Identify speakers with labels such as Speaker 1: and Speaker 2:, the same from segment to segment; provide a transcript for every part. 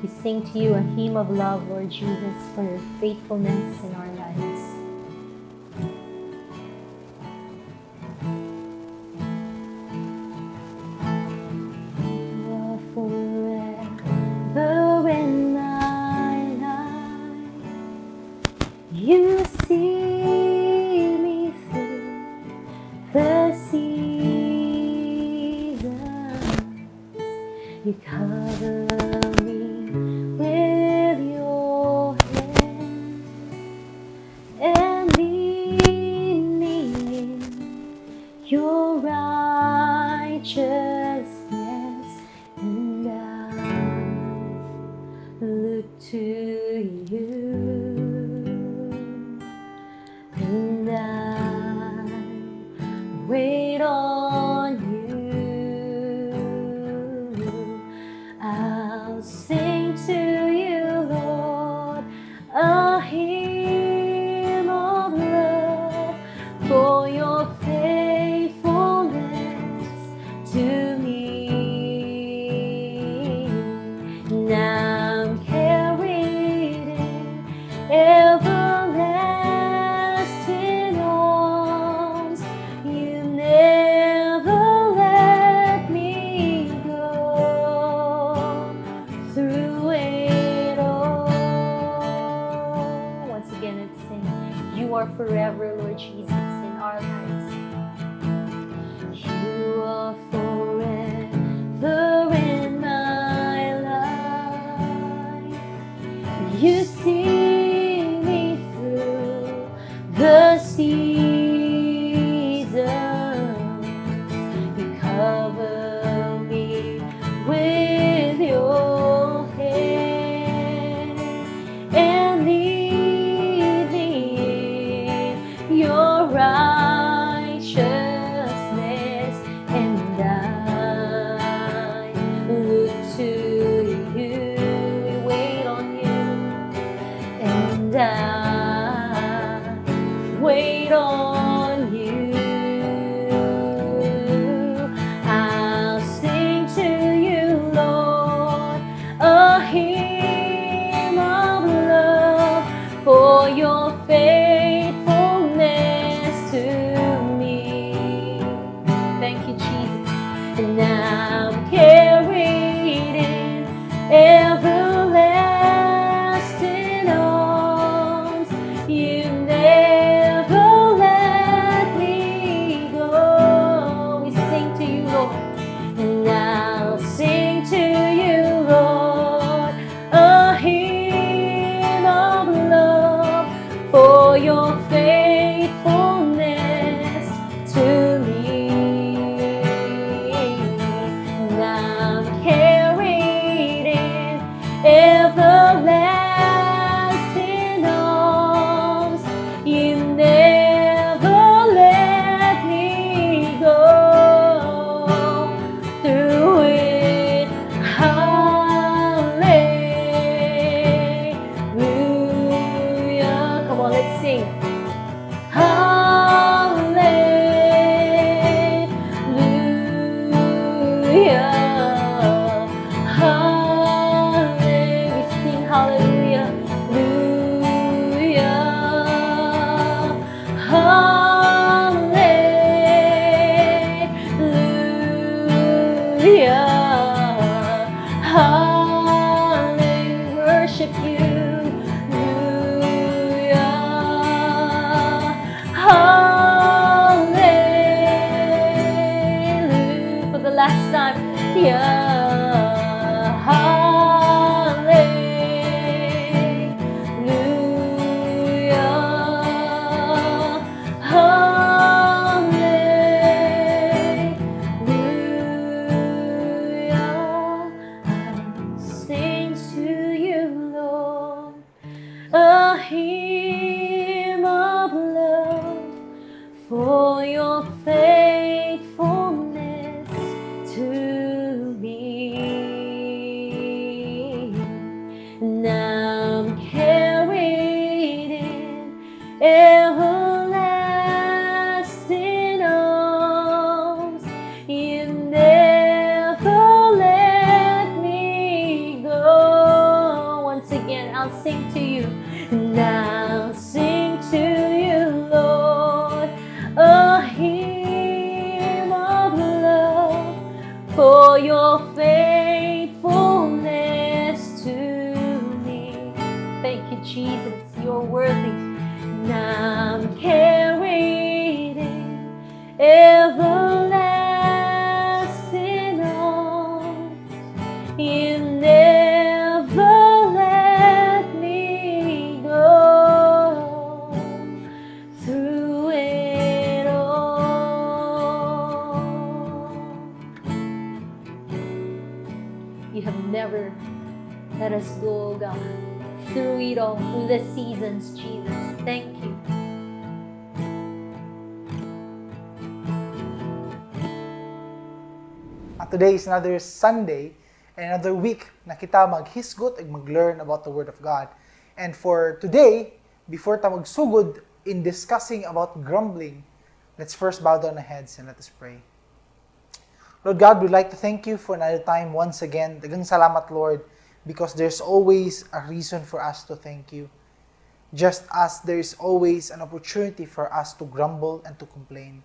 Speaker 1: We sing to you a hymn of love, Lord Jesus, for your faithfulness in our lives.
Speaker 2: Forever in my life, you see me through the seasons. You cover me with your hand and lead me in your righteousness, and I look to you, and I wait on you. I'll sing to you, Lord, a hymn of love for your faithfulness to me. Now I'm carried in everlasting arms. You never let me go. Through everlasting arms. You never let me go. We sing to you, Lord. And I'll sing to you, Lord, a hymn of love for your faithfulness to me. And I'm carried in everlasting arms. You never let me go. Through it, hallelujah. Come on, let's sing. Hallelujah. Hallelujah. We sing hallelujah. Hallelujah. Hallelujah. Worship you. Hallelujah. For the last time. Yeah. Hallelujah. Hallelujah. I sing to you, Lord, a hymn of love for your faithfulness to me. And I'm carried in everlasting arms. You never let me go. Once again, I'll sing to you. And I'll sing to you, Lord, a hymn of love for your faithfulness to me. Thank you, Jesus. You're worthy. And I'm carried in everlasting arms. You never let me go. Through it all, you have never let us go, God. Through it all, through the seasons, Jesus. Thank you.
Speaker 3: Today is another Sunday and another week na kita maghisgot ug mag-learn about the Word of God. And for today, before ta magsugod in discussing about grumbling, let's first bow down our heads and let us pray. Lord God, we'd like to thank you for another time once again. Daghang salamat, Lord, because there's always a reason for us to thank you. Just as there is always an opportunity for us to grumble and to complain.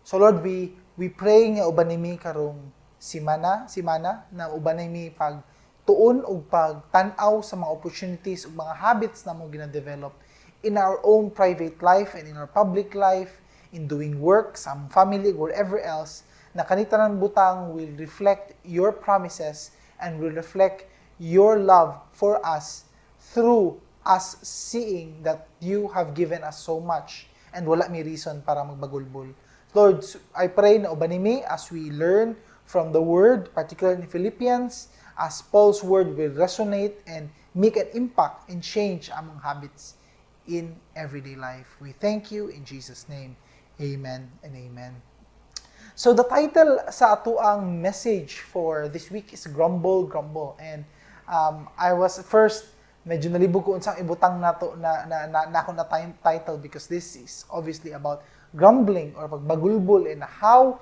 Speaker 3: So Lord, we pray nga uban nimi karong simana na uban nimi pag tuon ug pag-tan-aw sa mga opportunities ug mga habits na mo gina-develop in our own private life and in our public life, in doing work, sa family, wherever else, na kanita ng butang will reflect your promises and will reflect your love for us through us seeing that you have given us so much and wala may reason para magbagulbol. Lord, I pray na uban nimi as we learn from the Word, particularly in Philippians, as Paul's Word will resonate and make an impact and change among habits in everyday life. We thank you in Jesus' name. Amen and amen. So the title sa atuang message for this week is Grumble, Grumble. And I was at first medyo nalibog ko unsang ibutang nato na ako na title because this is obviously about grumbling or pagbagulbol and how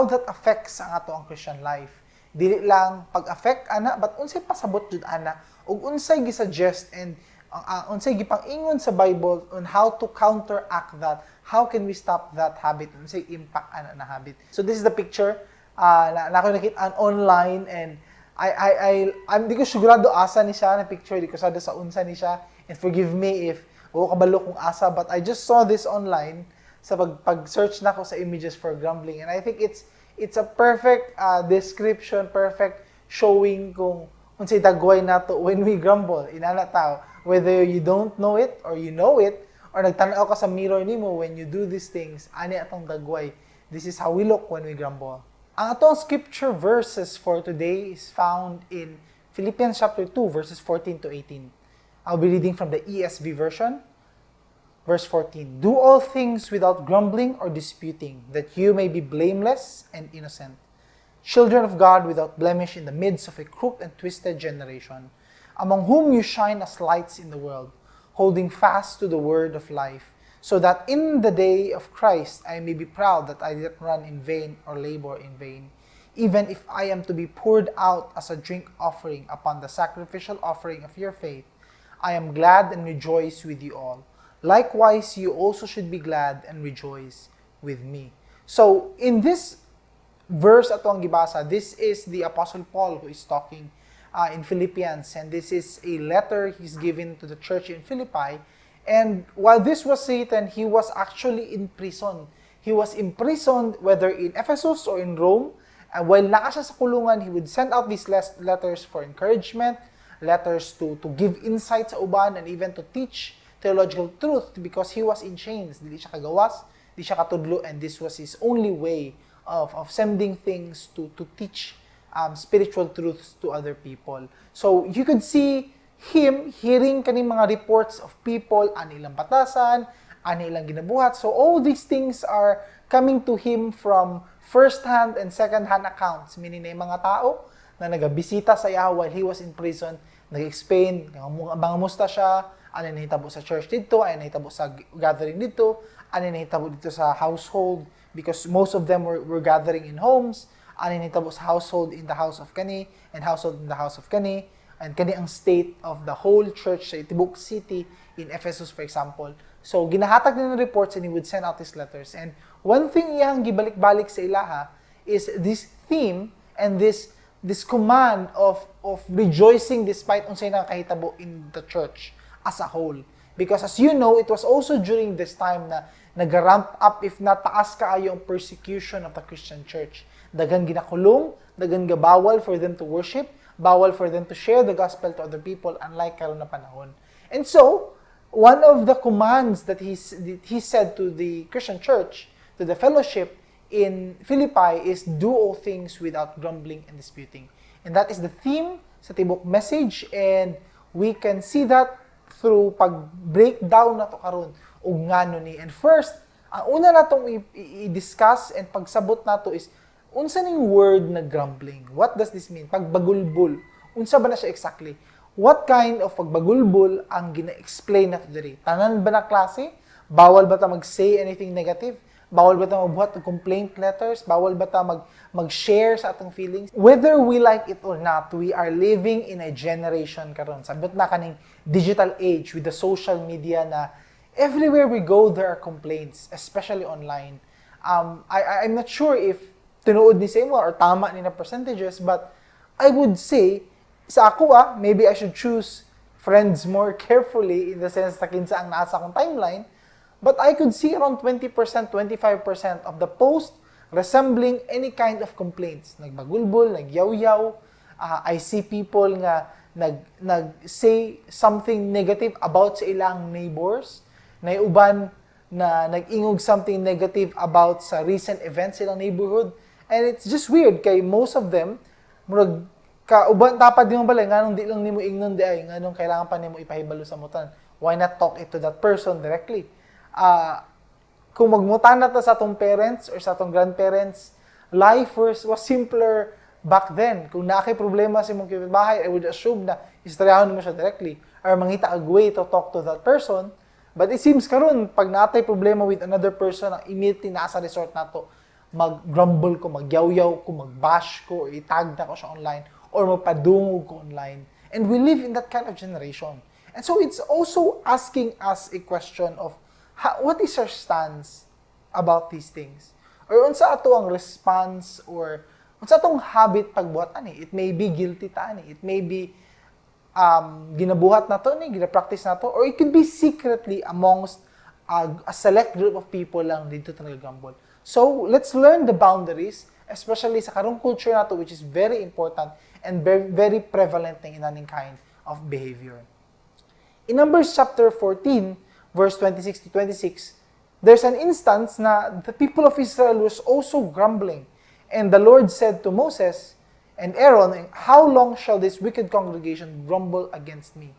Speaker 3: that affects ang ato ang Christian life. Dili lang pag-affect ana but unsay pasabot jud ana ug unsay gisuggest and unsay gipang-ingon sa Bible on how to counteract that. How can we stop that habit? Unsay impact ana na habit? So this is the picture. na ako nakita online, and I'm di ko sigurado asa ni siya na picture, di ko sada sa unsa ni siya, and forgive me if kabalo kung asa, but I just saw this online sa pag-search na ko sa images for grumbling, and I think it's a perfect description, perfect showing kung unsay dagway nato when we grumble. Inana tao, whether you don't know it or you know it, or nagtanaw ka sa mirror nimo when you do these things, ani atong dagway. This is how we look when we grumble. Ang atong scripture verses for today is found in Philippians chapter 2, verses 14 to 18. I'll be reading from the ESV version. Verse 14, do all things without grumbling or disputing, that you may be blameless and innocent, children of God without blemish in the midst of a crooked and twisted generation, among whom you shine as lights in the world, holding fast to the word of life, so that in the day of Christ I may be proud that I did not run in vain or labor in vain. Even if I am to be poured out as a drink offering upon the sacrificial offering of your faith, I am glad and rejoice with you all. Likewise, you also should be glad and rejoice with me. So, in this verse atong gibasa, this is the Apostle Paul who is talking in Philippians, and this is a letter he's given to the church in Philippi. And while this was written, he was actually in prison. He was imprisoned whether in Ephesus or in Rome. And while naka siya sa kulungan, he would send out these letters for encouragement, letters to give insight sa uban, and even to teach theological truth, because he was in chains. Dili siya kagawas, di siya katudlo, and this was his only way of sending things to teach spiritual truths to other people. So you could see him hearing kaning mga reports of people, ani ilang batasan, ani ilang ginabuhat. So all these things are coming to him from first-hand and second-hand accounts, meaning na mga tao na nagabisita sa iya while he was in prison, nag-explain, mga musta siya, ano nahitabo sa church dito, ano nahitabo sa gathering dito, ano nahitabo dito sa household, because most of them were gathering in homes, ano nahitabo sa household in the house of kani, and household in the house of kani, and kani ang state of the whole church sa Tibok City in Ephesus, for example. So, ginahatag din ng reports, and he would send out his letters. And one thing iyang gibalik-balik sa ilaha is this theme and this command of rejoicing despite unsay nakahitabo in the church as a whole. Because as you know, it was also during this time na nag-ramp up, if nataas kaayo ang persecution of the Christian church. Dagan ginakulong, dagan gabawal for them to worship, bawal for them to share the gospel to other people, unlike karon na panahon. And so, one of the commands that he said to the Christian church, to the fellowship in Philippi, is do all things without grumbling and disputing. And that is the theme sa tibok message, and we can see that through pag-breakdown na to karon og ngano ni. And first, ang una natong i-discuss and pagsabot nato is unsa ning word na grumbling. What does this mean? Pagbagulbol. Unsa ba na siya exactly? What kind of pagbagulbol ang gina-explain nato diri? Tanan ba na klase? Bawal ba ta mag-say anything negative? Bawal ba ta magbuhat og complaint letters? Bawal ba ta mag-share sa atong feelings? Whether we like it or not, we are living in a generation karon. Sabot na kaning digital age with the social media na everywhere we go, there are complaints, especially online. I'm not sure if tinuod ni sa imo or tama ni na percentages, but I would say, sa ako maybe I should choose friends more carefully in the sense na kinsa ang nasa akong timeline, but I could see around 20%, 25% of the post resembling any kind of complaints. Nagbagulbol, nagyaw-yaw. I see people nga nag-say something negative about sa ilang neighbors. Uban na nag-ingog something negative about sa recent events sa ilang neighborhood. And it's just weird kay most of them, murag kauban tapad di mo balay nganong di lang nimo ingnon di ay nganong kailangan pa nimo ipahibalo sa mutan. Why not talk it to that person directly? Kung magmutan na ta sa atong parents or sa atong grandparents, life was simpler back then. Kung nakay problema sa imong kapitbahay, I would assume na istoryahon mo siya directly or mangita a way to talk to that person. But it seems karon pag natay problema with another person, ang immediately nasa resort nato, mag-grumble ko, magyaw-yaw ko, mag-bash ko, or itag na ko siya online, or magpadungog ko online. And we live in that kind of generation. And so it's also asking us a question of what is our stance about these things? Or unsa ato ang response or Unsa tong habit pagbuhat ani? It may be guilty ta ani. It may be ginabuhat na to ni, gina-practice na to, or it could be secretly amongst a select group of people lang dito ta nag-grumble. So, let's learn the boundaries, especially sa karong culture na to, which is very important and very, very prevalent ng inaning kind of behavior. In Numbers chapter 14, verse 26 to 26, there's an instance na the people of Israel was also grumbling. And the Lord said to Moses and Aaron, "How long shall this wicked congregation grumble against me?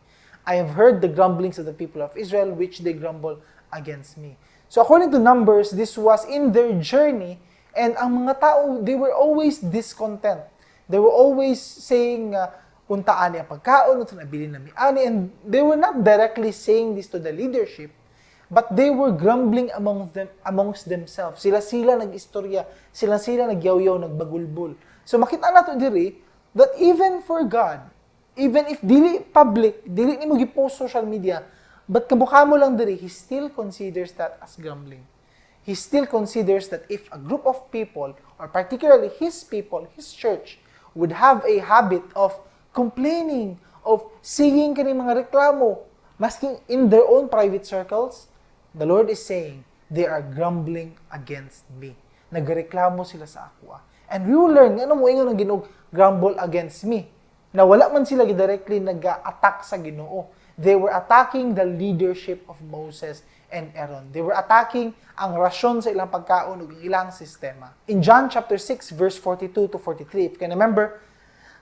Speaker 3: I have heard the grumblings of the people of Israel, which they grumble against me." So according to Numbers, this was in their journey, and ang mga tao, they were always discontent. They were always saying, punta ani ang pagkaon, ito nabili na mi ani, and they were not directly saying this to the leadership, but they were grumbling amongst themselves. Sila nag-istorya, sila nagyaw-yaw, nagbagulbul. So makita nato diri that even for God, even if dili public, dili nimo gi-post social media, but kabuka mo lang diri, He still considers that as grumbling. He still considers that if a group of people, or particularly His people, His church, would have a habit of complaining, of saying kani mga reklamo, maski in their own private circles, the Lord is saying, they are grumbling against me. Nagreklamo sila sa ako. And we will learn, ano mo ingon ang Ginoo, grumble against me. Na wala man sila directly nag-attack sa Ginoo. They were attacking the leadership of Moses and Aaron. They were attacking ang rasyon sa ilang pagkaon ug ilang sistema. In John chapter 6, verse 42 to 43, if you can remember,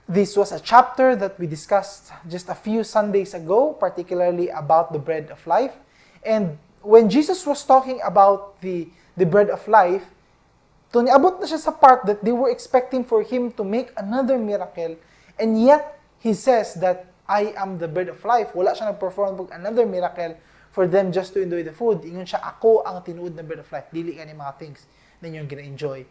Speaker 3: this was a chapter that we discussed just a few Sundays ago, particularly about the bread of life. And when Jesus was talking about the bread of life, niabot na siya sa part that they were expecting for Him to make another miracle, and yet He says that I am the bread of life. Wala siya nag-perform pag another miracle for them just to enjoy the food. Ingon siya, ako ang tinuod na bread of life. Dili ka ni mga things na inyong gina-enjoy.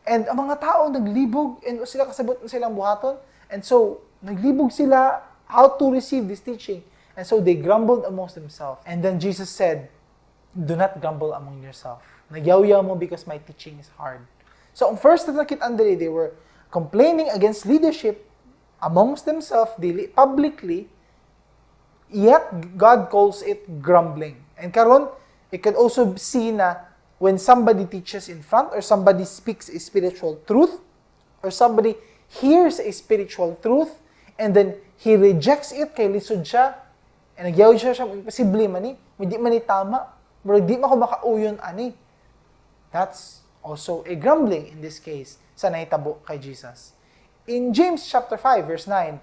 Speaker 3: And ang mga tao naglibog, and sila kasabot na silang buhaton, and so naglibog sila how to receive this teaching. And so they grumbled amongst themselves. And then Jesus said, "Do not grumble among yourself. Nagyaw-yaw mo because my teaching is hard." So, ang first na nakitaan dili, they were complaining against leadership amongst themselves, publicly, yet God calls it grumbling. And karon, you can also see na when somebody teaches in front, or somebody speaks a spiritual truth, or somebody hears a spiritual truth, and then he rejects it, kay lisod siya, and nagyaw siya, imposible man ni, hindi man ni tama, pero di man ko makauyon ani. That's also a grumbling in this case sa nahitabo kay Jesus. In James chapter 5 verse 9,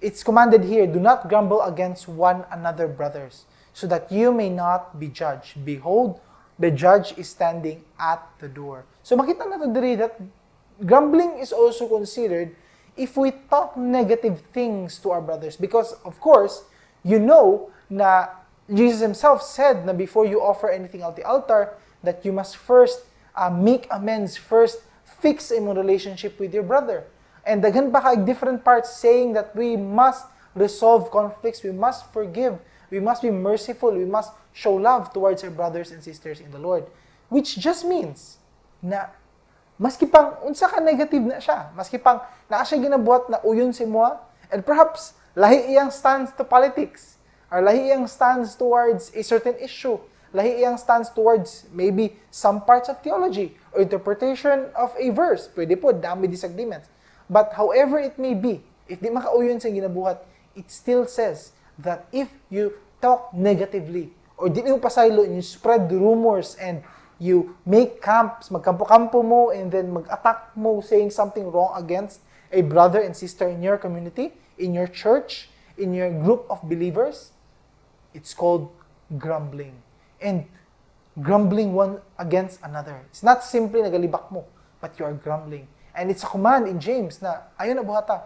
Speaker 3: it's commanded here, "Do not grumble against one another, brothers, so that you may not be judged. Behold, the judge is standing at the door." So makita natin diri that grumbling is also considered if we talk negative things to our brothers, because of course, you know na Jesus Himself said na before you offer anything at the altar, that you must first make amends, first fix a relationship with your brother. And daghan pa kay different parts saying that we must resolve conflicts, we must forgive, we must be merciful, we must show love towards our brothers and sisters in the Lord. Which just means na maski pang unsa ka negative na siya, maski pang naa siya ginabuhat na uyon si moa, and perhaps lahi iyang stance to politics, or lahi iyang stance towards a certain issue, lahi iyang stance towards maybe some parts of theology or interpretation of a verse. Pwede po, dami disagreements. But however it may be, if di makauyon sa ginabuhat, it still says that if you talk negatively, or di mo pasaylo, and you spread rumors, and you make camps, magkampo-kampo mo, and then mag-attack mo saying something wrong against a brother and sister in your community, in your church, in your group of believers, it's called grumbling. And grumbling one against another. It's not simply nagalibak mo, but you are grumbling. And it's a command in James na, ayun na buhata,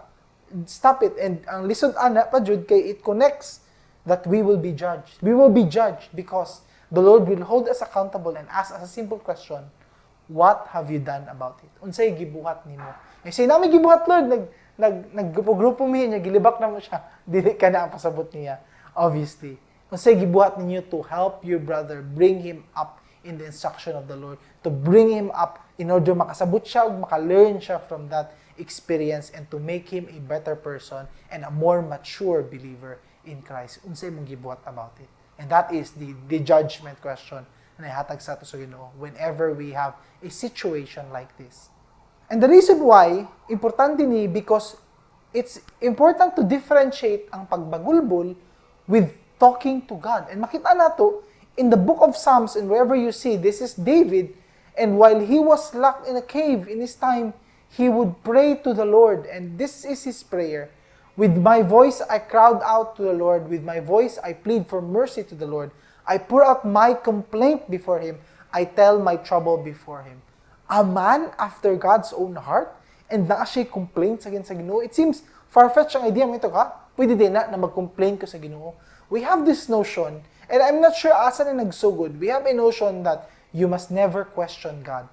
Speaker 3: stop it. And ang lisod ana pa jud kay it connects that we will be judged. We will be judged because the Lord will hold us accountable and ask us a simple question, what have you done about it? Unsay gibuhat nimo? Say namin gibuhat, Lord, naggrupo-grupo mi niya, gilibak na mo siya. Dili ka na ang pasabot niya, obviously. Unsay gibuhat ninyo to help your brother, bring him up in the instruction of the Lord, to bring him up in order makasabot siya o maka-learn siya from that experience and to make him a better person and a more mature believer in Christ. Unsay mong gibuhat about it? And that is the judgment question na ihatag sa ato sa Ginoo whenever we have a situation like this. And the reason why, importante ni because it's important to differentiate ang pagbagulbol with talking to God. And makita nato in the book of Psalms and wherever you see, this is David, and while he was locked in a cave in his time, he would pray to the Lord, and this is his prayer. With my voice I cried out to the Lord, with my voice I plead for mercy to the Lord. I pour out my complaint before him, I tell my trouble before him. A man after God's own heart, and naa siya complaints against sa Ginoo. It seems far-fetched ang idea mo ito, ka? Pwede din na mag-complain ko sa Ginoo. We have this notion, and I'm not sure asa na nagsugod. We have a notion that you must never question God.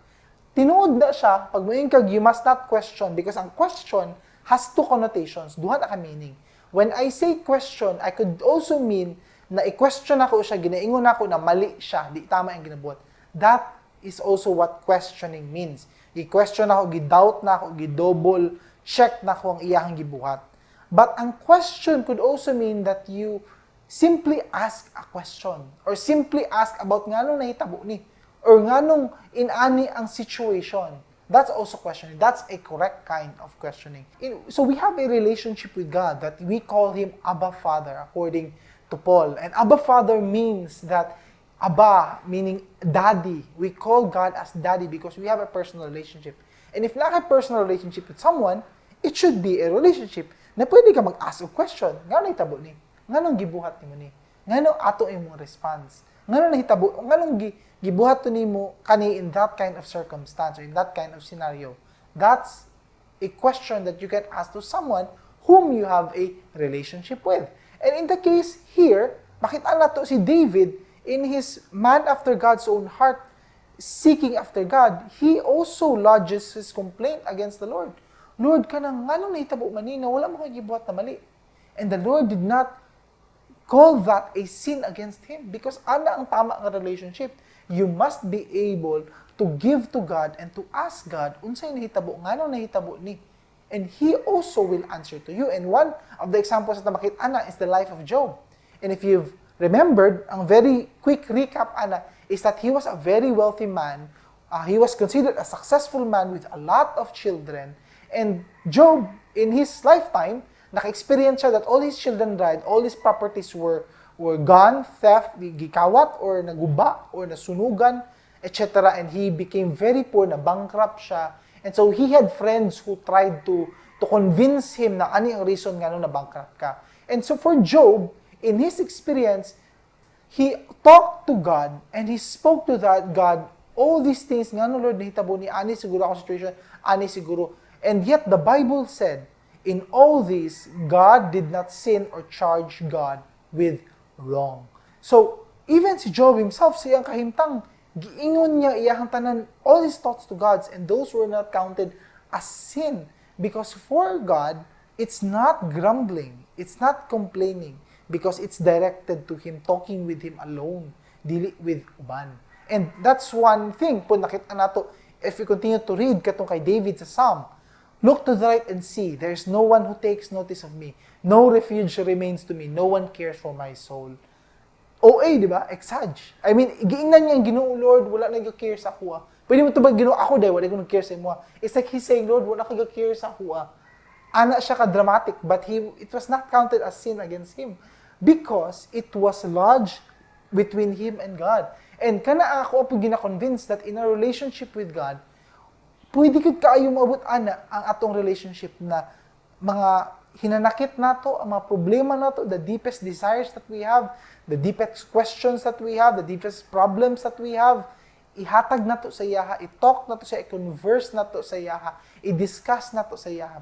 Speaker 3: Tinuod na siya, pag moing kag, you must not question, because ang question has two connotations, duha na ka meaning. When I say question, I could also mean na i-question ako siya, ginaingon ako na mali siya, di tama ang ginabuhat. That is also what questioning means. I-question ako, gi-doubt na ako, gi-double check na ako ang iyahang gibuhat. But ang question could also mean that you simply ask a question or simply ask about nganong nahitabo ni or nganong inani ang situation. That's also questioning. That's a correct kind of questioning. So we have a relationship with God that we call Him Abba Father according to Paul. And Abba Father means that Abba, meaning daddy. We call God as daddy because we have a personal relationship. And if not a personal relationship with someone, it should be a relationship na pwede ka mag-ask a question. Nga nahitabo ni? Nganong gibuhat ni mo ni? Nganong ato imong response? Nganong nahitabo? Nganong gibuhat to ni mo kani in that kind of circumstance or in that kind of scenario? That's a question that you can ask to someone whom you have a relationship with. And in the case here, makita nato si David, in his man after God's own heart, seeking after God, he also lodges his complaint against the Lord. Lord, kanang nganong nahitabo man ni, wala mo kay gibuhat na mali. And the Lord did not call that a sin against him because ana ang tama nga relationship. You must be able to give to God and to ask God, unsay nahitabo, nganong nahitabo ni? And He also will answer to you. And one of the examples na makita ana is the life of Job. And if you've remembered, ang very quick recap, ana, is that he was a very wealthy man. He was considered a successful man with a lot of children. And Job, in his lifetime, naka-experience siya that all his children died, all his properties were gone, theft, gikawat, or naguba, or nasunugan, etc. And he became very poor, na bankrupt siya. And so he had friends who tried to convince him na ano yung reason nga nung na bankrupt ka. And so for Job, in his experience, he talked to God and he spoke to that God, all these things nga no Lord nahitabo ni ani siguro ako situation, ani siguro. And yet the Bible said, in all these, God did not sin or charge God with wrong. So even si Job himself, siyang kahimtang, giingon niya iyahang tanan all his thoughts to God, and those were not counted as sin. Because for God, it's not grumbling, it's not complaining, because it's directed to Him, talking with Him alone, dili with uban. And that's one thing, po nakita nato, if we continue to read katong kay David sa Psalm, look to the right and see, there's no one who takes notice of me, no refuge remains to me, no one cares for my soul. OA, di ba? Exage. I mean, giingnan niya ang Ginoo, Lord, wala na nag-care sa ako. Pwede mo ito ba Ginoo ako dahil wala ko nag-care sa imo. It's like He's saying, Lord, wala ka nag-care sa ako. Ana siya ka-dramatic, but it was not counted as sin against him because it was lodged between him and God. And kana ako po gina-convince that in a relationship with God, pwede kid kaayo maabot ana ang atong relationship na mga hinanakit nato, ang mga problema nato, the deepest desires that we have, the deepest questions that we have, the deepest problems that we have, ihatag nato sa iyaha, i-talk nato sa i-converse nato sa iyaha, i-discuss nato sa iyaha.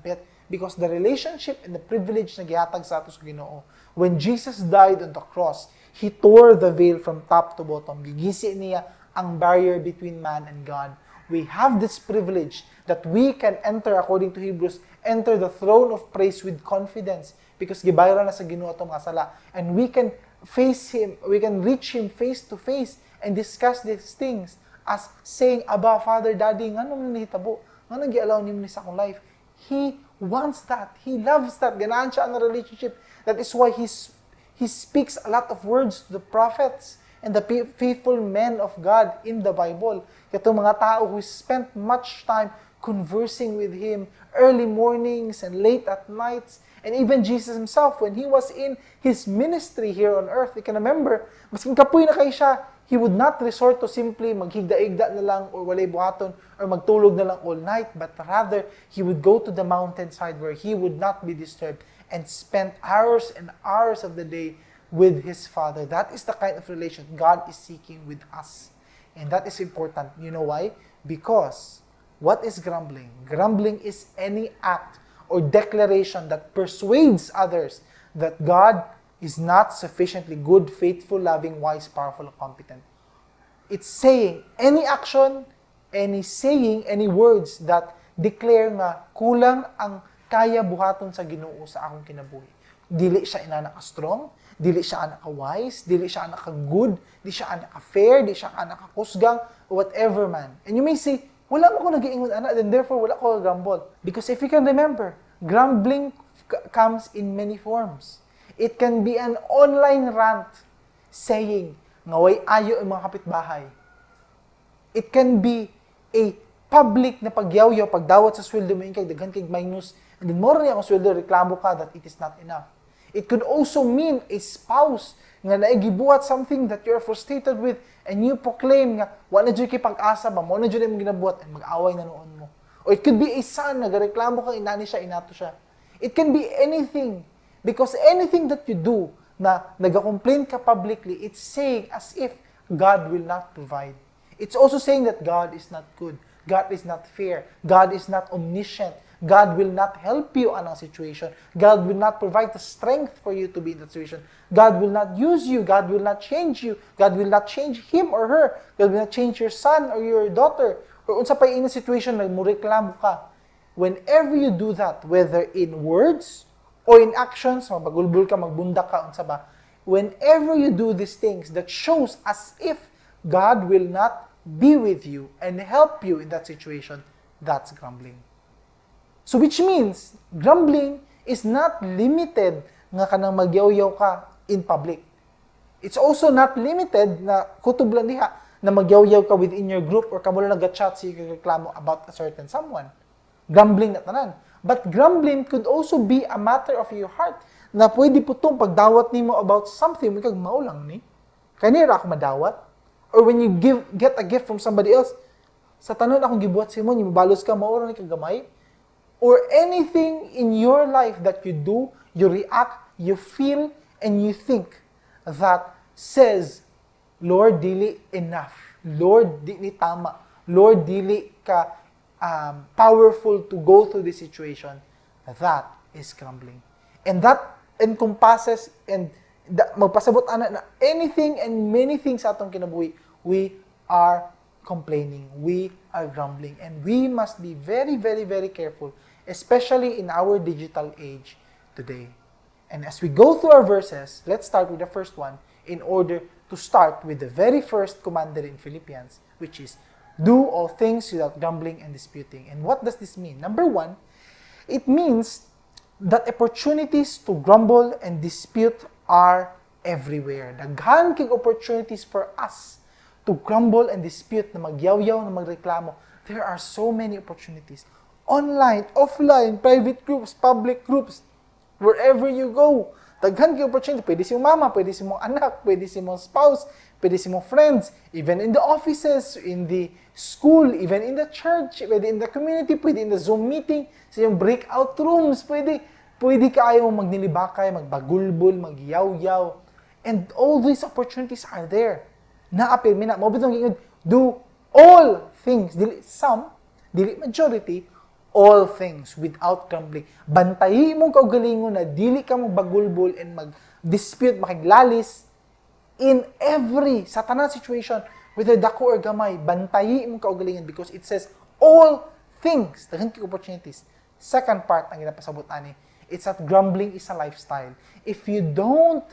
Speaker 3: Because the relationship and the privilege na gihatag sa ato sa Ginoo. When Jesus died on the cross, He tore the veil from top to bottom. Gigisi niya ang barrier between man and God. We have this privilege that we can enter, according to Hebrews, enter the throne of praise with confidence because gibayran na sa Ginoo atong mga sala. And we can face Him, we can reach Him face to face and discuss these things as saying, Aba, Father, Daddy, nga nung nahitabo, nga nang gi-allow niyo sa akong life. He wants that. He loves that. Ganaan siya ang relationship. That is why he speaks a lot of words to the prophets and the faithful men of God in the Bible. Itong mga tao who spent much time conversing with Him, early mornings and late at nights. And even Jesus Himself, when He was in His ministry here on earth, you can remember, masking kapoy na kayo siya, He would not resort to simply maghigda-igda na lang or walay buhaton or magtulog na lang all night, but rather, He would go to the mountainside where He would not be disturbed and spend hours and hours of the day with His Father. That is the kind of relation God is seeking with us. And that is important. You know why? Because what is grumbling? Grumbling is any act or declaration that persuades others that God is not sufficiently good, faithful, loving, wise, powerful, and competent. It's saying any action, any saying, any words that declare nga kulang ang kaya buhaton sa Ginoo sa akong kinabuhi. Dili siya ina ka-strong, dili siya ana ka-wise, dili siya ana ka-good, dili siya ana ka-fair, dili siya ana ka-kusgang, whatever man. And you may say, wala mo ko nag-iingon ana, then therefore wala ko grumble. Because if you can remember, grumbling comes in many forms. It can be an online rant saying, ngaway ayo ang mga kapitbahay. It can be a public na pagyaw-yaw, pagdawat sa sweldo mo, kay daghan kay minus, and then more niya kung sweldo, reklamo ka that it is not enough. It could also mean a spouse nga naigibuhat something that you're frustrated with and you proclaim nga, wala na dyan kay pag-asa ba, mo na dyan yung ginabuhat and mag-away na noon mo. Or it could be a son, nagareklamo kang inani siya, inato siya. It can be anything. Because anything that you do na nag-complain ka publicly, it's saying as if God will not provide. It's also saying that God is not good. God is not fair. God is not omniscient. God will not help you in a situation. God will not provide the strength for you to be in that situation. God will not use you. God will not change you. God will not change him or her. God will not change your son or your daughter. Or unsa pa in a situation na mo reklamo ka. Whenever you do that, whether in words or in actions, magbagulbul ka, magbundak ka, unsa ba, whenever you do these things that shows as if God will not be with you and help you in that situation, that's grumbling. So which means, grumbling is not limited nga kanang magyaw-yaw ka in public. It's also not limited na kutob lang diha na magyaw-yaw ka within your group or kamo lang nag-chat siya reklamo about a certain someone. Grumbling na tanan. But grumbling could also be a matter of your heart na pwede po itong pagdawat nimo about something, may kag maulang ni. Kanira ako madawat. Or when you get a gift from somebody else, sa tanon akong gibuhat sa imo, balos ka, maura ni kagamay. Or anything in your life that you do, you react, you feel, and you think that says, Lord, dili enough. Lord, dili tama. Lord, dili ka powerful to go through this situation, that is grumbling. And that encompasses and magpasabot ana na anything and many things sa atong kinabuhi, we are complaining, we are grumbling, and we must be very, very, very careful, especially in our digital age today. And as we go through our verses, let's start with the first one in order to start with the very first commandment in Philippians, which is, do all things without grumbling and disputing. And what does this mean? Number one, it means that opportunities to grumble and dispute are everywhere. Daghan kay opportunities for us to grumble and dispute, na magyaw-yaw, na magreklamo. There are so many opportunities. Online, offline, private groups, public groups, wherever you go. Daghan kay opportunity. Pwede si mama, pwede si mong anak, pwede si mong spouse, pwede si mong friends, even in the offices, in the school, even in the church, pwede in the community, pwede in the Zoom meeting, sa yung breakout rooms, pwede kaayo mong magnilibakay, magbagulbul, magyaw-yaw. And all these opportunities are there. Naapil, mabitong gingod, do all things, dili some, dili majority, all things without grumbling. Bantayi mong kaugalingon na dili ka magbagulbul and mag-dispute, makiglalis, in every, sa tanang situation, whether dako or gamay, bantayi mong kaugalingon because it says all things, daghan kay opportunities. Second part ang ginapasabot ani, it's that grumbling is a lifestyle. If you don't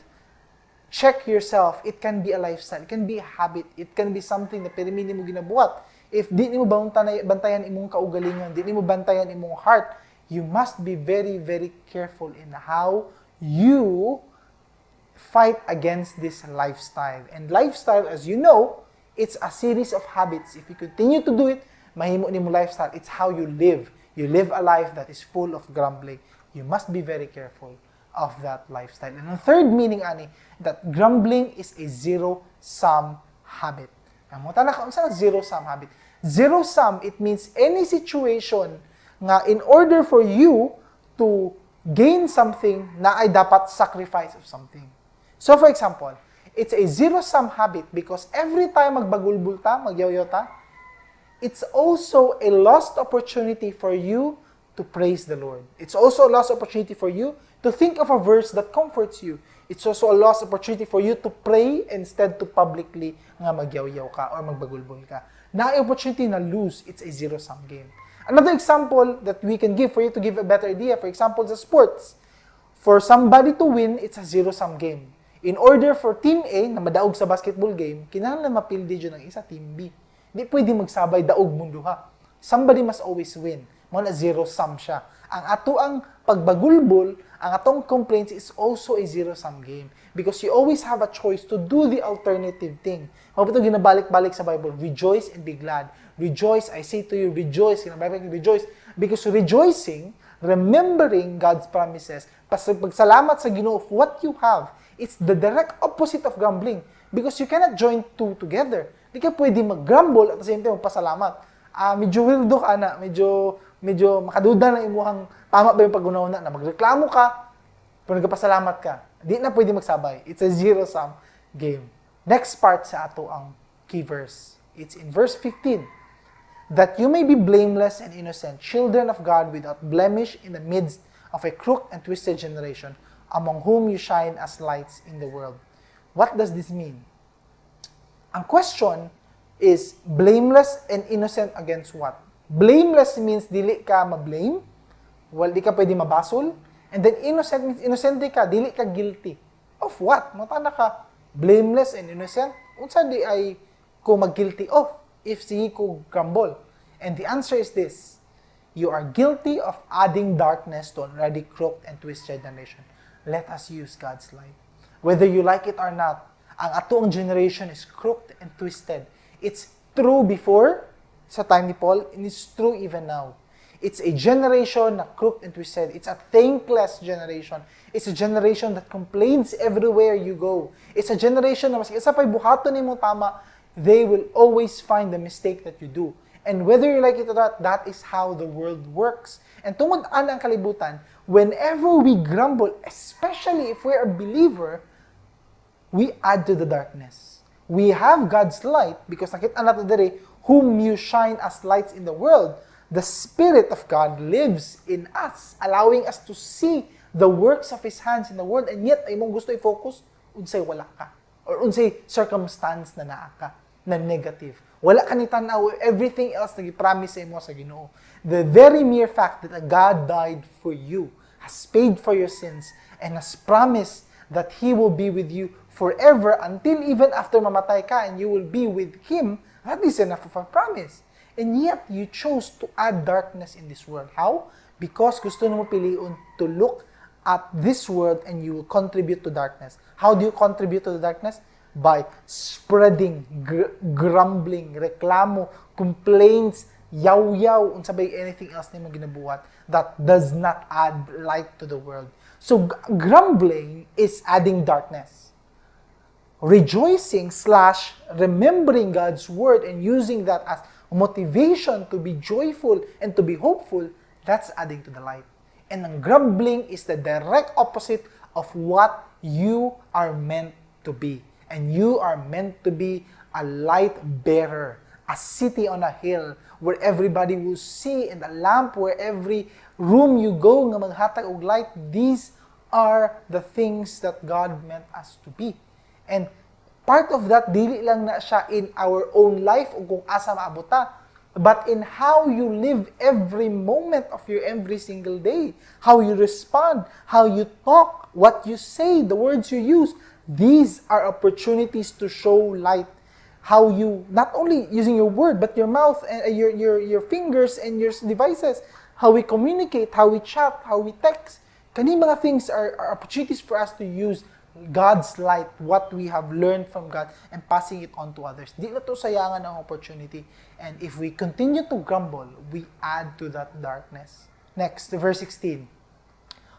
Speaker 3: check yourself. It can be a lifestyle. It can be a habit. It can be something na pirimini mo ginabuhat. If di mo bantayan imong kaugalingon, di mo bantayan imong heart, you must be very, very careful in how you fight against this lifestyle. And lifestyle, as you know, it's a series of habits. If you continue to do it, mahimo nimo lifestyle. It's how you live. You live a life that is full of grumbling. You must be very careful of that lifestyle. And the third meaning, ani, that grumbling is a zero-sum habit. Ang mga tanaka, unsa zero-sum habit? Zero-sum, it means any situation nga in order for you to gain something na ay dapat sacrifice of something. So for example, it's a zero-sum habit because every time magbagulbul ta, magyaw-yaw ta, it's also a lost opportunity for you to praise the Lord. It's also a lost opportunity for you to think of a verse that comforts you. It's also a lost opportunity for you to pray instead to publicly nga magyaw-yaw ka or magbagulbul ka. Na opportunity na lose, it's a zero-sum game. Another example that we can give for you to give a better idea, for example, sa sports. For somebody to win, it's a zero-sum game. In order for Team A na madaog sa basketball game, kinahanglan mapildi dyan ng isa, Team B. Hindi pwede magsabay daog munduha. Somebody must always win. Mga zero-sum siya. Ang atoang pagbagulbol, ang atong complaints is also a zero-sum game. Because you always have a choice to do the alternative thing. Mapito ginabalik-balik sa Bible, rejoice and be glad. Rejoice, I say to you, rejoice. Ginabalik, rejoice. Because rejoicing, remembering God's promises, pagsalamat sa Ginoo of what you have, it's the direct opposite of grumbling. Because you cannot join two together. Di ka pwede mag-grumble at the same time magpasalamat. Medyo wildo ka na, medyo makaduda na imuhang tama ba yung pag-unauna na magreklamo ka, pero nagpasalamat ka. Di na pwede magsabay. It's a zero-sum game. Next part sa ato ang key verse. It's in verse 15. That you may be blameless and innocent, children of God without blemish in the midst of a crooked and twisted generation, among whom you shine as lights in the world. What does this mean? Ang question is, blameless and innocent against what? Blameless means dili ka ma-blame, di ka pwede mabasol, and then innocent means innocente ka, dili ka guilty. Of what? Matana ka, blameless and innocent? Unsa di ay ko mag-guilty of if sige ko grumble? And the answer is this: you are guilty of adding darkness to an already crooked and twisted generation. Let us use God's light. Whether you like it or not, ang atoong generation is crooked and twisted. It's true before, sa time ni Paul, and it's true even now. It's a generation na crooked and twisted. It's a thankless generation. It's a generation that complains everywhere you go. It's a generation na maski isa pa'y buhaton ni mo tama, they will always find the mistake that you do. And whether you like it or not, that is how the world works. And tungod ana ang kalibutan, whenever we grumble, especially if we're a believer, we add to the darkness. We have God's light because nakita natin dere, whom you shine as lights in the world. The Spirit of God lives in us, allowing us to see the works of His hands in the world, and yet ay mong gusto i-focus, unsay wala ka. Or unsay circumstance na naa ka, na negative. Wala ka ni tanaw, everything else na i-promise mo sa Ginoo. The very mere fact that God died for you, has paid for your sins, and has promised that He will be with you forever until even after mamatay ka and you will be with Him, that is enough of a promise. And yet, you chose to add darkness in this world. How? Because gusto mo piliun to look at this world and you will contribute to darkness. How do you contribute to the darkness? By spreading, grumbling, reklamo, complaints, yaw-yaw, unsabay anything else na mo ginabuhat that does not add light to the world. So, grumbling is adding darkness. Rejoicing / remembering God's word and using that as motivation to be joyful and to be hopeful, that's adding to the light. And ang grumbling is the direct opposite of what you are meant to be. And you are meant to be a light bearer, a city on a hill where everybody will see, and a lamp where every room you go nga maghatag og light. These are the things that God meant us to be. And part of that, dili lang na siya in our own life o kung asa maabuta, but in how you live every moment of your every single day. How you respond, how you talk, what you say, the words you use. These are opportunities to show light. How you, not only using your word, but your mouth and your fingers and your devices, how we communicate, how we chat, how we text. Kani mga things are opportunities for us to use God's light, what we have learned from God, and passing it on to others. Di na to sayangan ang opportunity. And if we continue to grumble, we add to that darkness. Next, verse 16.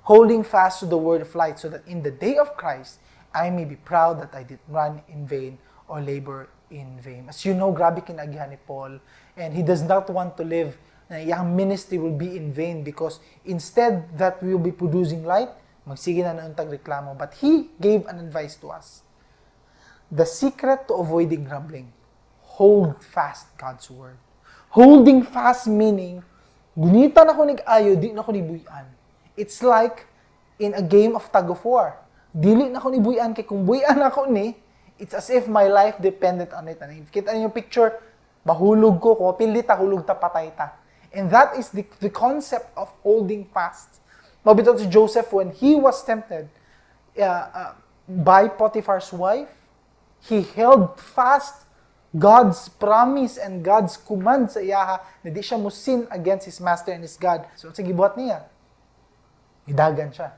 Speaker 3: Holding fast to the word of light, so that in the day of Christ, I may be proud that I did run in vain or labor in vain. As you know, grabe kinagihan ni Paul, and he does not want to live na yung ministry will be in vain, because instead that we will be producing light, magsige na nauntag reklamo. But he gave an advice to us. The secret to avoiding grumbling: hold fast God's word. Holding fast meaning, gunita na ko nig-ayo, di na ko nibuyan. It's like in a game of tug of war. Dili na ko nibuyan, kay kung buyan ako ni, it's as if my life depended on it. Kita niyo yung picture, mahulog ko, kung pilit hulog ta, patay ta. And that is the concept of holding fast. Mabito si Joseph, when he was tempted by Potiphar's wife, he held fast God's promise and God's command sa iyaha na di siya mo sin against his master and his God. So, sige, buhat niya. Idagan siya.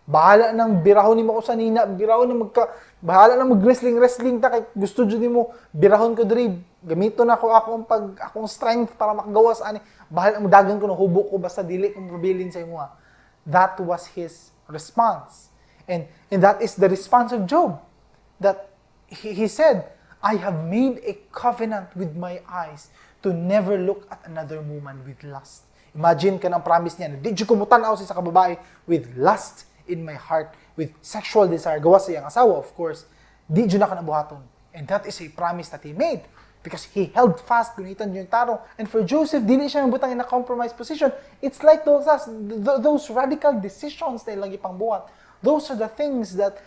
Speaker 3: Bahala nang birahon ni mo ko sa nina, bahala nang mag-wrestling ta, kay gusto dyan mo, birahon ko diri, gamito na ako akong strength para makagawas ani. Bahala mo dagan ko na hubo ko basta dili kong mabilin sa imo. That was his response. And that is the response of Job. That he said, I have made a covenant with my eyes to never look at another woman with lust. Imagine ka ng promise niya, di ko mutanaw sa kababae with lust in my heart, with sexual desire. Gawa sa iyang asawa, of course. Di na ka nabuhaton. And that is a promise that he made. Because he held fast, gunitan yung tarong. And for Joseph, dili siya mabutang in a compromised position. It's like those radical decisions na ilang ipangbuhat. Those are the things that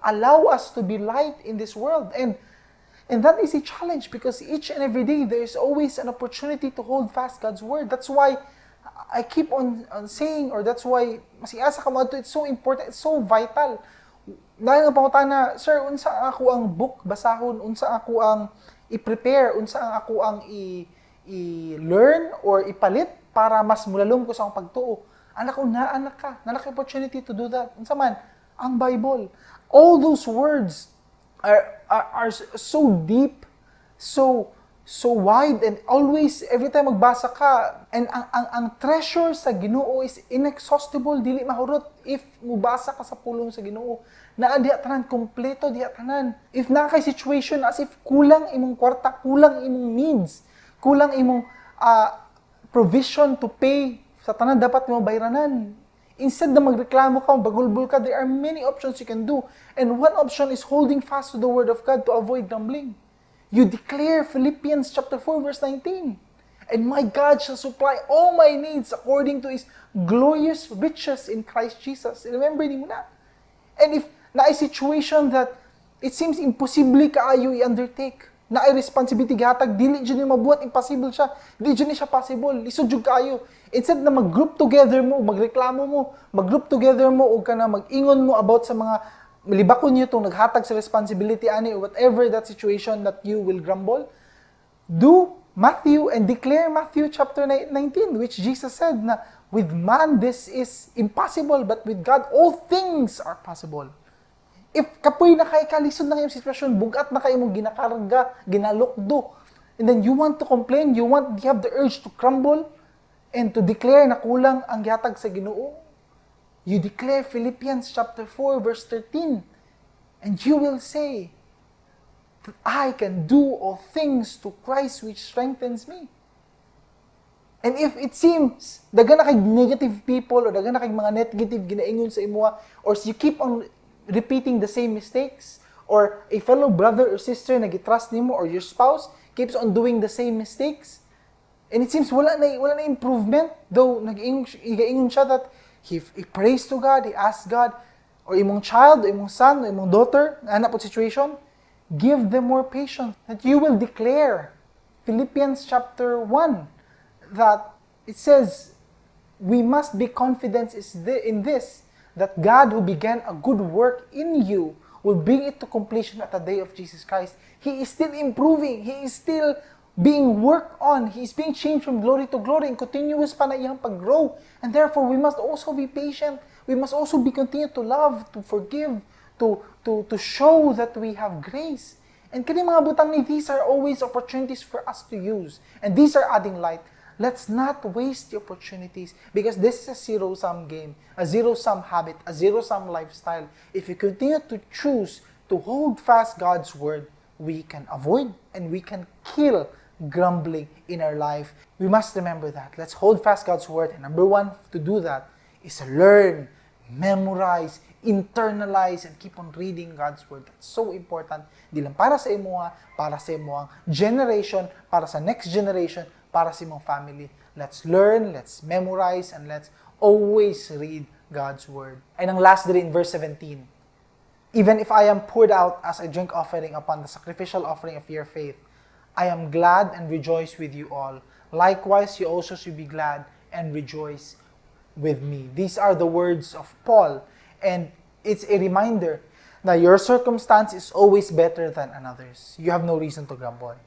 Speaker 3: allow us to be light in this world. And that is a challenge, because each and every day there is always an opportunity to hold fast God's word. That's why I keep on saying, or that's why masiasa ka mo ito, it's so important, it's so vital. Dahil nga pangutan na, sir, unsa ako ang book basahon, unsa ako ang i-prepare, unsa ako ang i-learn or ipalit para mas mulalom ko sa akong pagtuo. Anak ko, naanak ka, nalaki opportunity to do that. Unsa man, ang Bible. All those words are so deep, so wide, and always, every time magbasa ka, and ang treasure sa Ginoo is inexhaustible, dili mahurot if mubasa ka sa pulong sa Ginoo. Na diha tanan, kompleto diha tanan. If na kay situation as if kulang imong kwarta, kulang imong needs, kulang imong provision to pay sa tanan dapat mo bayranan. Instead na magreklamo ka, bagulbul ka, there are many options you can do. And one option is holding fast to the word of God to avoid grumbling. You declare Philippians chapter 4 verse 19. And my God shall supply all my needs according to His glorious riches in Christ Jesus. Remember ni mo na. And if na a situation that it seems impossible kaayo i-undertake, na ay responsibility gihatag, dili dyan yung mabuhat, impossible siya. Dili dyan siya possible. Lisod jud kaayo. Instead na mag-group together mo, magreklamo mo, mag-group together mo, o ka na mag-ingon mo about sa mga libakon niyo itong naghatag sa responsibility ani, or whatever that situation that you will grumble, do Matthew and declare Matthew chapter 19, which Jesus said na with man this is impossible, but with God all things are possible. If kapoy na kay kalisod na kayong sitwasyon, bugat na kayo mong ginakarga, ginalokdo, and then you want to complain, you have the urge to crumble and to declare na kulang ang gihatag sa Ginoo, you declare Philippians chapter 4 verse 13, and you will say that I can do all things to Christ which strengthens me. And if it seems daga na kay negative people or daga na kay mga negative ginaingon sa imuha, or you keep on repeating the same mistakes, or a fellow brother or sister na gitrust nimo, or your spouse keeps on doing the same mistakes, and it seems wala na improvement, though nag-ingon siya that he prays to God, he asks God, or imong child, or imong son, or imong daughter, na po situation, give them more patience, that you will declare Philippians chapter 1, that it says, we must be confident in this, that God who began a good work in you will bring it to completion at the day of Jesus Christ. He is still improving. He is still being worked on. He is being changed from glory to glory and continuous pa na iyang pag-grow. And therefore, we must also be patient. We must also be continued to love, to forgive, to show that we have grace. And kani mga butang ni, these are always opportunities for us to use. And these are adding light. Let's not waste the opportunities because this is a zero-sum game, a zero-sum habit, a zero-sum lifestyle. If we continue to choose to hold fast God's word, we can avoid and we can kill grumbling in our life. We must remember that. Let's hold fast God's word. And number one to do that is learn, memorize, internalize, and keep on reading God's word. That's so important. Di lang para sa imuha, para sa imuang generation, para sa next generation, para sa imong family. Let's learn, let's memorize, and let's always read God's word. And ang last din in verse 17, even if I am poured out as a drink offering upon the sacrificial offering of your faith, I am glad and rejoice with you all. Likewise, you also should be glad and rejoice with me. These are the words of Paul, and it's a reminder that your circumstance is always better than another's. You have no reason to grumble.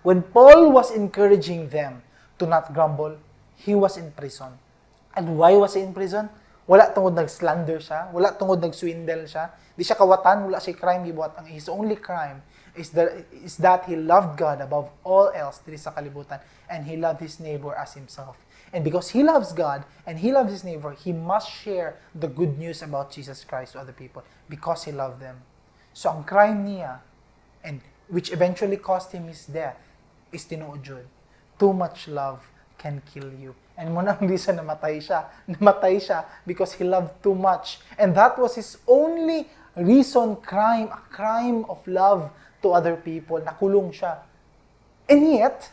Speaker 3: When Paul was encouraging them to not grumble, he was in prison. And why was he in prison? Wala tungod nag-slander siya, wala tungod nag-swindle siya, di siya kawatan, wala siya crime gibuhat. Ang his only crime is that he loved God above all else diri sa kalibutan, and he loved his neighbor as himself. And because he loves God and he loves his neighbor, he must share the good news about Jesus Christ to other people because he loved them. So ang crime niya, and which eventually cost him his death, is tinuod jud. Too much love can kill you. And muna ang reason namatay siya because he loved too much. And that was his only reason, crime, a crime of love to other people. Nakulong siya. And yet,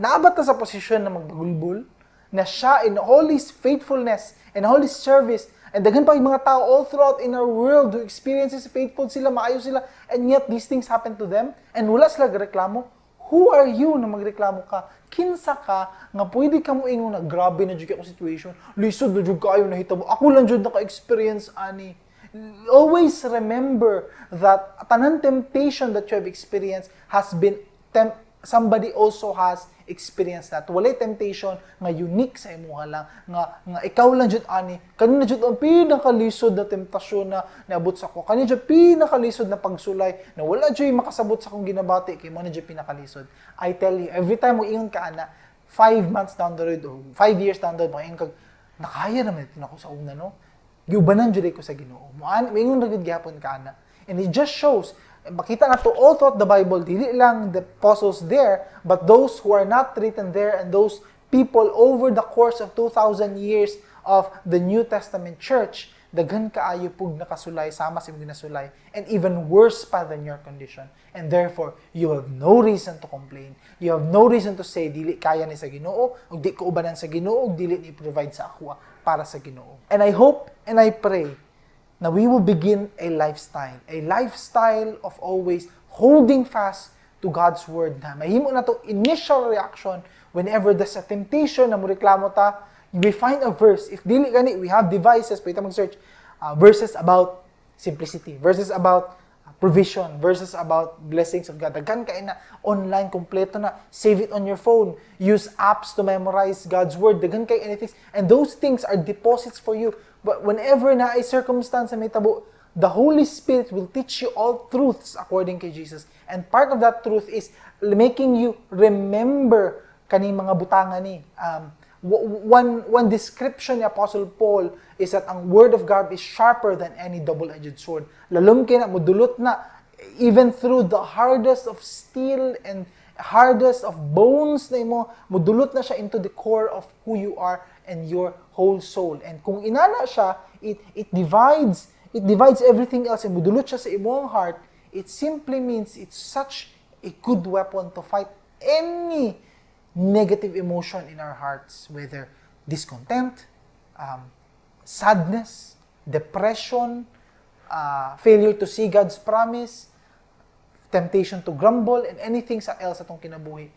Speaker 3: naabot na sa posisyon na magbagulbul, na siya in all his faithfulness and all his service, and daghan pa yung mga tao all throughout in our world who experiences faithful sila, maayo sila, and yet these things happen to them, and wala sila reklamo. Who are you na magreklamo ka? Kinsa ka nga pwede ka mo ingon na grabe na jud ako situation, lisod na jud kaayo nahitabo, ako lang jud naka-experience ani. Always remember that tanan temptation that you have experienced has been somebody also has experienced that. Walay temptation nga unique sa imuha lang, nga ikaw lang jud ani. Kanina jud ang pinakalisod na temptasyon na naabot sa ko. Kanina jud pinakalisod na pagsulay na wala jud makasabot sa akong ginabati kay mo na jud pinakalisod. I tell you, every time mo ingon ka ana, 5 months down the road or 5 years down the road, mo ingon kag nakaya naman ito nako sa una no. Giubanan jud ko sa Ginoo. Mo ingon ra gid gyapon ka ana. And it just shows, makita na to all throughout the Bible, dili lang the apostles there, but those who are not written there and those people over the course of 2,000 years of the New Testament church, daghan kaayo pug nakasulay sama sa imong ginasulay, and even worse pa than your condition. And therefore, you have no reason to complain. You have no reason to say, dili kaya ni sa Ginoo, o di ko ubanan sa Ginoo, o dili ni provide sa ako para sa Ginoo. And I hope and I pray na we will begin a lifestyle of always holding fast to God's word. Na mahimo na to initial reaction whenever there's a temptation na mo reklamo ta, we find a verse. If dili gani, we have devices, pwede mag-search verses about simplicity, verses about provision, verses about blessings of God. Daghan kay na online, kompleto na. Save it on your phone. Use apps to memorize God's word. Daghan kay anything. And those things are deposits for you. But whenever na ay circumstance na may tabo, the Holy Spirit will teach you all truths according to Jesus. And part of that truth is making you remember kaning mga butangan ni. One description ni Apostle Paul is that ang Word of God is sharper than any double-edged sword. Lalom kay na, mudulot na, even through the hardest of steel and hardest of bones na imo, mudulot na siya into the core of who you are and your whole soul. And kung inana siya, it divides everything else and mudulot siya sa imong heart. It simply means it's such a good weapon to fight any negative emotion in our hearts, whether discontent, sadness, depression, failure to see God's promise, temptation to grumble, and anything else atong kinabuhi.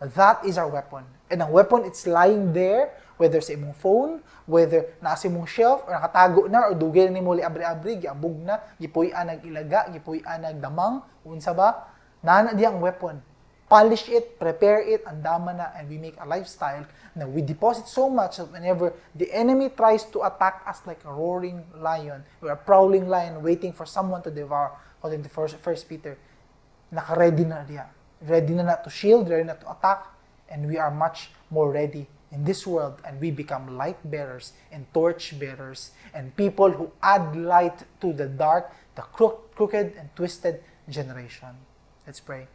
Speaker 3: That is our weapon. And ang weapon, it's lying there, Whether sa imong phone, whether nasa imong shelf, or nakatago na, or dugay na nimo liabri-abri, giabog na, gipuy-an nag ilaga, gipuy-an nag damang, unsa ba? Nana di ang weapon. Polish it, prepare it, andama na, and we make a lifestyle na we deposit so much that whenever the enemy tries to attack us like a roaring lion, or a prowling lion waiting for someone to devour, according to 1 Peter, naka-ready na diya. Ready na to shield, ready na to attack, and we are much more ready in this world, and we become light bearers and torch bearers and people who add light to the dark, the crooked and twisted generation. Let's pray.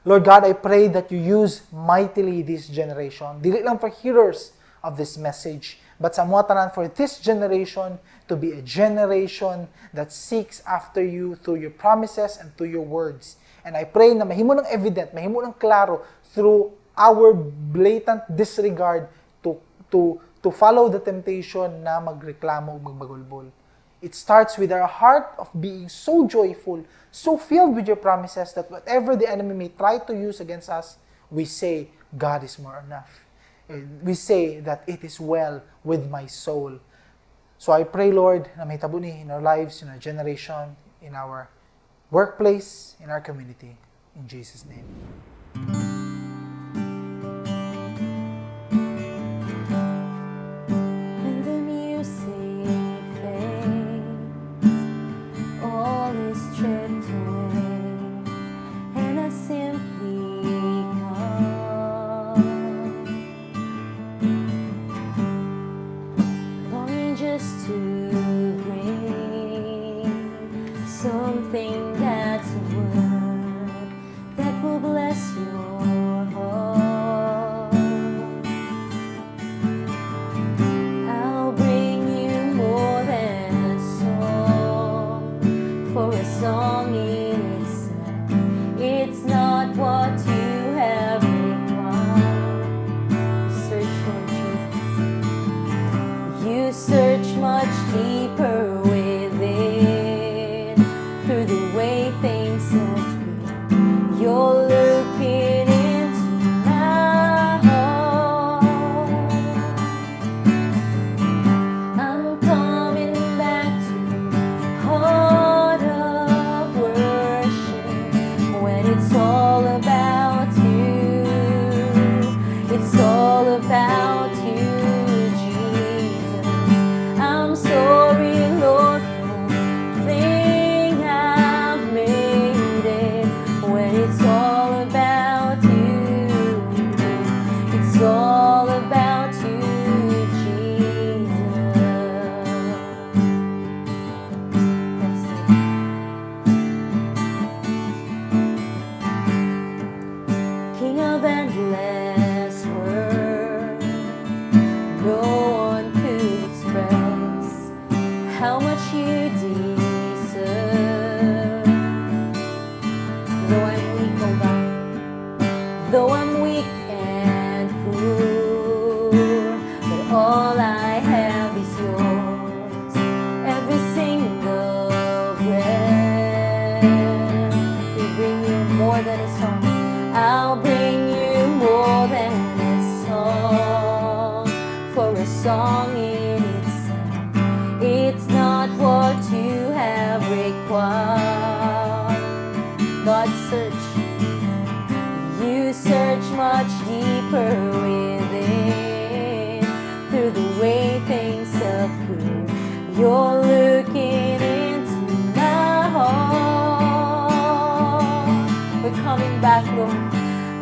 Speaker 3: Lord God, I pray that you use mightily this generation. Dili lang for hearers of this message, but sa mga tanan for this generation to be a generation that seeks after you through your promises and through your words. And I pray na mahimo ng evident, mahimo ng klaro through our blatant disregard to follow the temptation na magreklamo o magbagulbol. It starts with our heart of being so joyful, so filled with your promises that whatever the enemy may try to use against us, we say, God is more enough. We say that it is well with my soul. So I pray, Lord, na may tabuni in our lives, in our generation, in our workplace, in our community. In Jesus' name.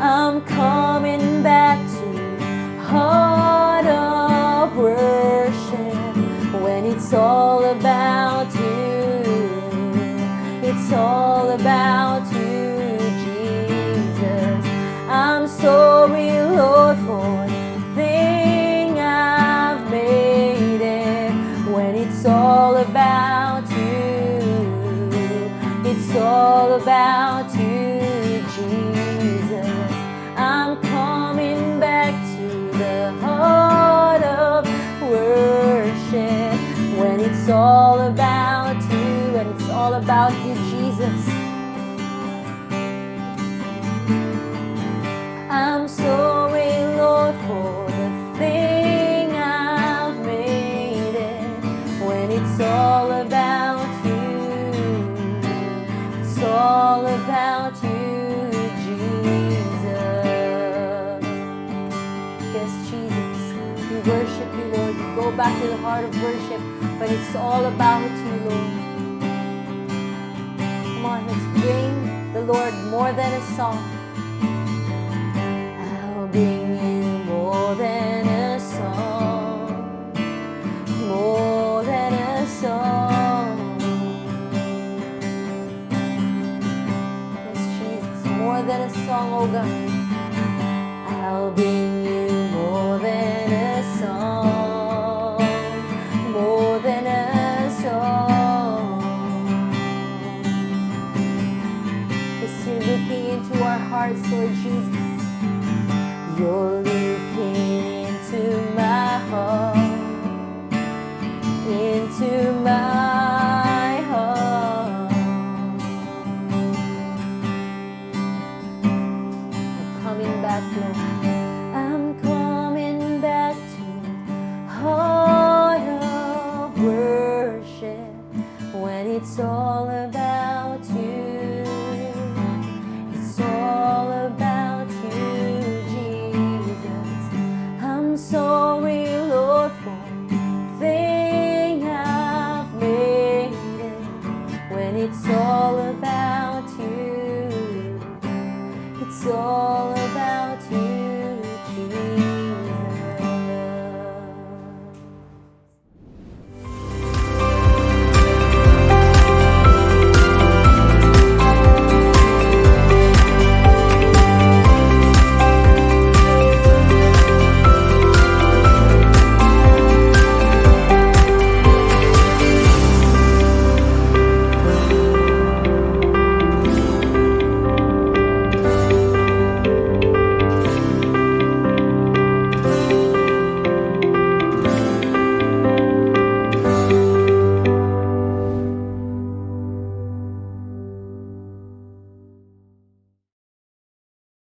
Speaker 2: I'm coming back to heart of worship when it's all about you. It's all about you, Jesus. I'm sorry, Lord, for the thing I've made it when it's all about you. It's all about you, Jesus. I'm coming back to the heart of worship when it's all about you, when it's all about you, Jesus. I'm sorry, Lord, for the things all about you. It's all about you, Jesus. Yes, Jesus. We worship you, Lord. We go back to the heart of worship, but it's all about you, Lord. Come on, let's bring the Lord more than a song. I'll bring you more than a song, more than a song. Yes, Jesus, more than a song, oh God.